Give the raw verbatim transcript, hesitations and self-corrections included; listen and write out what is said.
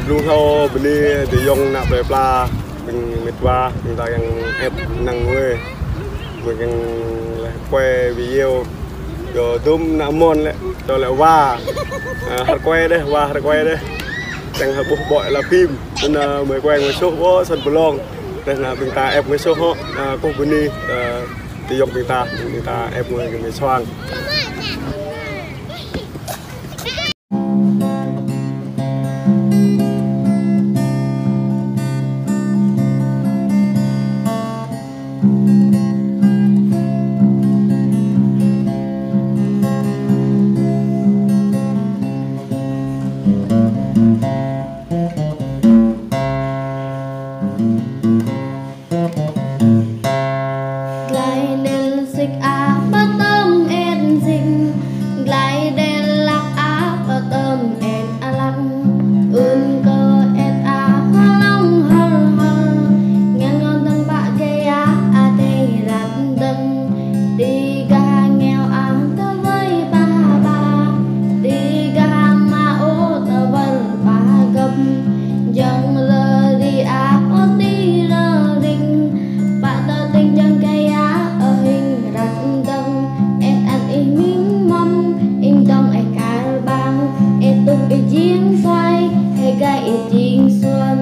Blung hlâo bơni adơi ayŏng ană plơi pla, ƀing met wa, ƀing ta kiăng ĕp năng ngui. Mơi kiăng laih quay video. Yua dôm ană mơ̆n lĕ, čô lĕ wa. Ă, hăr quay dêh, wa hăr quay dêh. Kiăng hăr ƀuh ƀô̆ la phim. Anŭn, ă, mơi quay ngui soh ƀô̆ săn pơlong. Dêh anŭn ƀing ta ĕp ngui soh hŏ. Ă, kơkuh bơni, ă, adơi ayŏng ƀing ta, ƀing ta ĕp ngui ngui soang. Glai đel sik a pơtơm ĕn sik. Glai đel lăk a pơtơm ĕn alăk. Ưn kơ ĕn a hơlong hơl hơl. Ngăn ngăn dơ̆ng pă gơyă adơi răt dơ̆ng. Ti gah ngeo a tơwơi pah pah. Ti gah ma ô tơwăl pah gơ̆p. Jăng lơ ri a ô ti lơ ring. Pă tơ tĭng jăng gơyă ơ hing răt dơ̆ng. Ĕn ăn ih mĭn mơ̆n, ih dŏng ih kar bang, ih tŭk ih jing suai, ih gai ih jing suai.